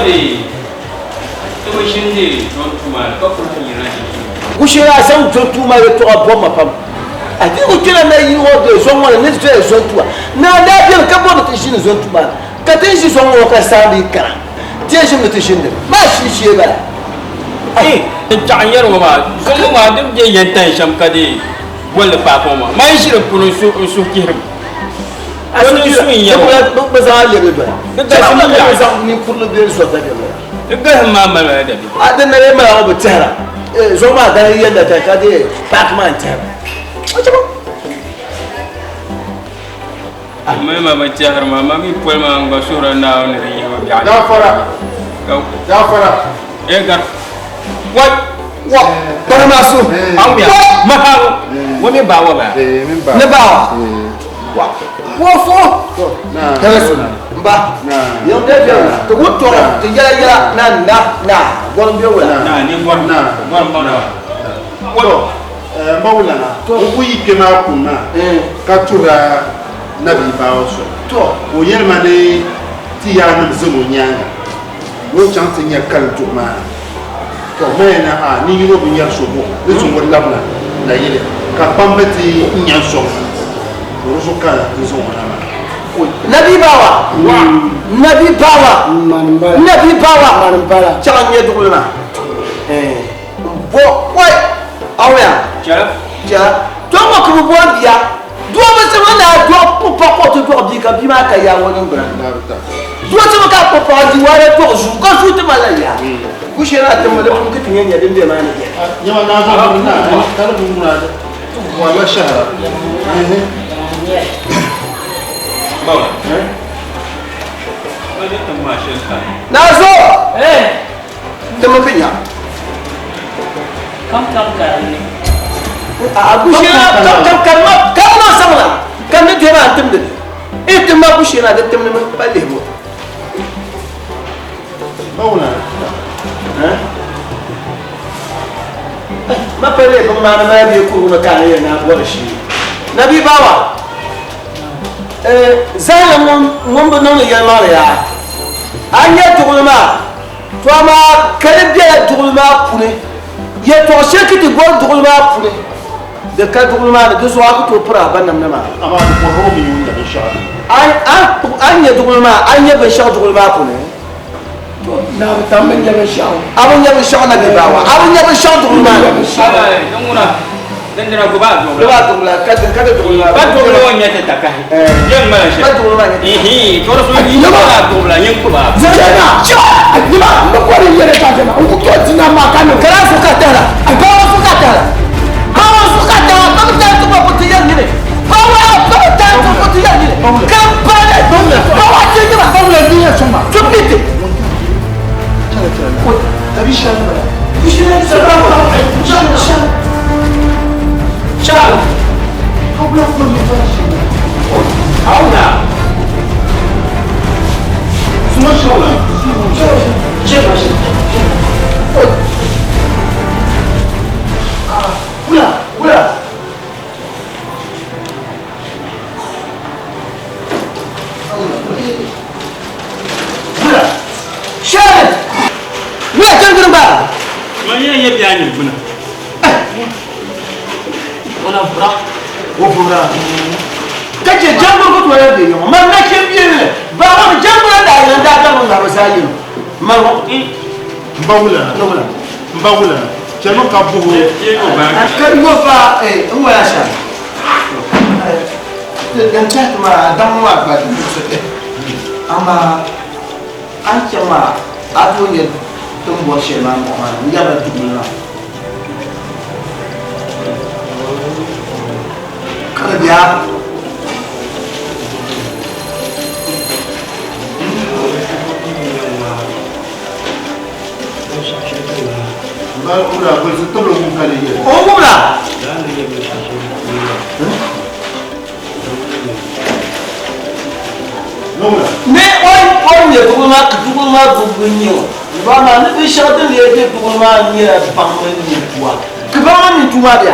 di ti bi ʒindi zɔntua maa ni ka kuli lahi yirina ti ʒini. Gushee a zaŋ zɔntua maa yɛtɔɣa bɔbi ma pam. A ti ku kpɛna na yi ŋɔ bee zɔŋ ŋɔ ni ni doya zɔntua. Naa daa beni ka bɔri ni ti ʒini zɔntua maa ni, ka ti ni ʒi zɔŋ ŋɔ ka saamba yi kana, ti yɛn ʒimi ni ti ʒini di ni maa shii shee bala. Ai! N tɛɣu n yɛri ŋɔ maa, zɔŋ ŋɔ maa din be yɛntani shɛm ka di bolli paaki ŋɔ maa, man ʒi di puuni n suhu chihirimi. A suhu chihira, bɛ zaŋ a lɛbi doya. Chɛli ka bɛ zaŋ ninkurili bee zɔri dabiɛm la. Di galihim maa mali ma dabiɛm. A din na lee mali a ŋɔ bi tɛhira. Zuɣu maa gari yɛn na ka di paaki maa n-tɛhira. A chɛ ba. Mali ma bi tɛhiri maa, ma mi poli maa n gba suhira Naawuni ni di yihi ma biɛɣu ni. Gaafara! Gaafara! Ee gari. What? Wa! Kpana maa su. Awuya. Maharu. Wa mi baa wa baa. Ni baa wa. Wa. Wa fo. Kɛlɛ su. Mba. Yɛm bɛ bɛ ti ku tɔɣi ti yɛla yɛla na na na gɔrim bɛ wula. Na ni gɔrim na gɔrim ba na. To n ba wula na o ku yi kpɛ maa kun maa ka tuhira nabi baawa soli. To ka o yɛli ma ni ti yaannim zani o nyaaŋa ni o chaŋ ti nya kali duɣu maa ni. To maya na a ni yino bi nyari so buɣim ni ti ŋun labina nayili ka kpamba ti nya n-sɔŋ ma, to di zuɣu ka n zaŋ o na maa. Nabi bawa Nabi bawa Nabi bawa chaŋ n-nya duɣuli maa m-bo wai awuya chɛla to ŋɔ ka bɛ boli bia Doo bi simi ni a dɔɣi puɣi paɣa ka o ti dɔɣi bia ka bia maa ka yaa o niŋgbuna. Doo simi ka a kpuɣi paɣa di waara dɔɣi zuu ka zuu ti malila yaa. Gushee maa timmi di puuni ti nya nya din be maa ni beni. Naazo! Timmi ka nya. Kam kam karinli. A gushee maa kam kam karima karima sabila ka ni dɔba n timdi li. E tim ma gushee maa di timdi mi pa lihibu. Ma pa lihi bin maani maa bee kurugu ni ka a ni yɛli ni a bɔri shee. Nabi Bawa, zahim ŋun bi niŋdi yɛlimaŋli yaa, a nya duɣuli maa To amaa ka di bela duɣuli maa puni, yɛtɔɣ shɛli ki ti bɔri duɣuli maa puni, di ka duɣuli maa ni, di zuɣu a ku tooi piri a ba namda maa. Amaa di bɔhir o mi ŋun nya binshɛɣu ni. A ni nya duɣuli maa, a ni nya binshɛɣu duɣuli maa puni? To, naa bi tam bɛ ni nya binshɛɣu. A bi nya binshɛɣu na bɛ baawa? A bi nya binshɛɣu duɣuli maa ni? Di ŋuna. Dindina gbubi a duɣula. Gbubi a duɣula ka di ka di duɣula. Ba duɣula o nyɛ ti takahi. Yɛn ŋmala shɛli. Ba duɣula maa nyɛ ti takahi. To di so yi gbubi a duɣula nyin gbubi a. Zɛna. Nima n bi bɔri yɛlɛ ka jɛma n ku tooi di nam maa ka niŋ. Kala so ka tahila. Bawa so ka tahila. Bawa so ka tahila. Ba bi tahi ti ko ti yɛli nyini. Bawa ba bi tahi ti ko ti yɛli nyini. Ka ba ne. Bawa ti nyima. Bawula ni yɛ sɔŋ ma. To bi ti. Chala chala. Tabi shɛli bala. Shɛli! Wula jɛngiri gba? Man yɛn yɛ bia nyini gbuna. O na vura. O vura. Ka chɛ jɛngiri ku tooi yɛn bɛ yɛŋɔ. Man na chɛ bia ni ba ŋɔ ni jɛngiri daa yɛn daa gabi ŋaribu zaa yino. Man ŋɔ. N ba wula na. N ba wula na. Chɛmi ka buhi o. Ka yo fa n waya shɛli. Din tɛhi ti maa daŋ maa gba amaa a ni chaŋ maa a tooi nya ti ni bɔri shɛli maa mɔɣu maa ni n-yɛrila duɣuli maa ka di be a. O ŋubila. Ni o ni nyɛ duɣuli maa ka duɣuli maa gbubbu n-nyɛ o ba maa ni binshɛɣu din lee be duɣuli maa ni nyɛla baŋ mini nintua. Ka baŋ mini nintua maa be a?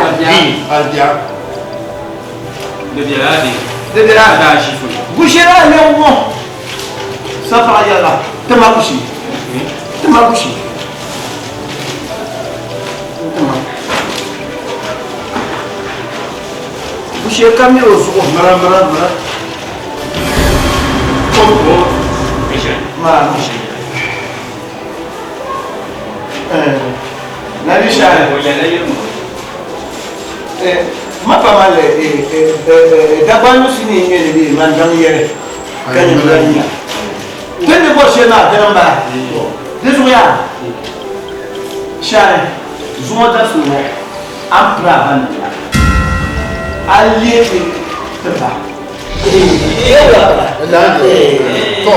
Di bela a? Gushɛli a ni ŋɔ sapaɣa yɛla ti ma gushee. Ti ma bushi. Ti ma. Bushee ka mi o zuɣu. Mira mira mira. Ma. Nabi Shai. Ma pa ma le Dagban si ni nyɛ ni bi man daŋ yɛli ka nyɛ lan nya. Ti ni bɔri shɛli maa dini m-bala. Di zuɣu yaa Shai zuŋɔ dabisili ŋɔ a ni piri a ba namda a leei ti ba. To,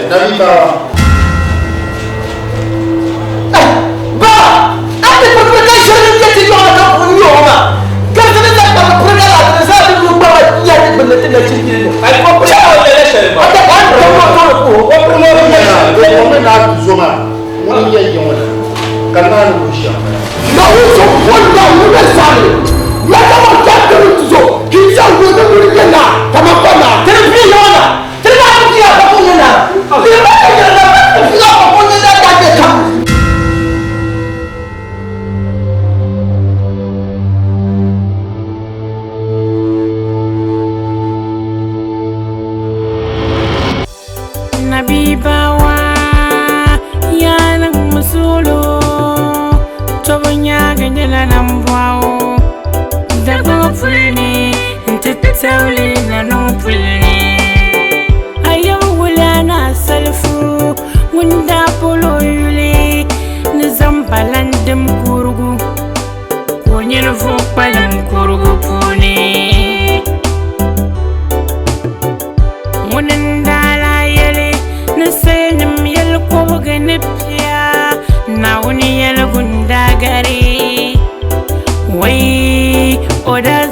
Nabi ba. Ba, a ti piripiri ka ʒiri ni ti yɔɣa ka puuni yɔɣɔ maa. Garisi ni zaŋ kpari piriga la ti zaa ti lu gbaba ya ti gbunni ti nachin yili ni. Ai ko piri o yɛlɛ shɛli ma. A ti ka n tɔŋ o toori ko. O piri o yɛlɛ shɛli. O mi naa zo maa, ŋuni n-yɛn yi ŋɔ na, ka naa ni wuhi shɛm. Na wo so wanda wo bɛ sani ya kama ka tiri tuso k'i sa wo ne wuli kɛ na kama kɔ na. Tiri fi yɔɣɔ na. Tiri b'a fi ya ba ko ɲɛ na. Tiri b'a fi ya ba fi ya ba ko ɲɛ na ka kɛ kam. Nabibawa yanan musulu tobu nyaaga nyɛla nambɔɣu Dagbaŋ pulini nti tawli nanuŋ pulini Ayab wula na salifu ŋun daa polo yuli ni zambalandim kurugu ka o nyini vuɣi kpalim kurugu puuni Ŋuni n-daa lahi yɛli ni salinim yɛli kɔbigi ni pia Naawuni yɛligu n-daa gari. Wai! O daa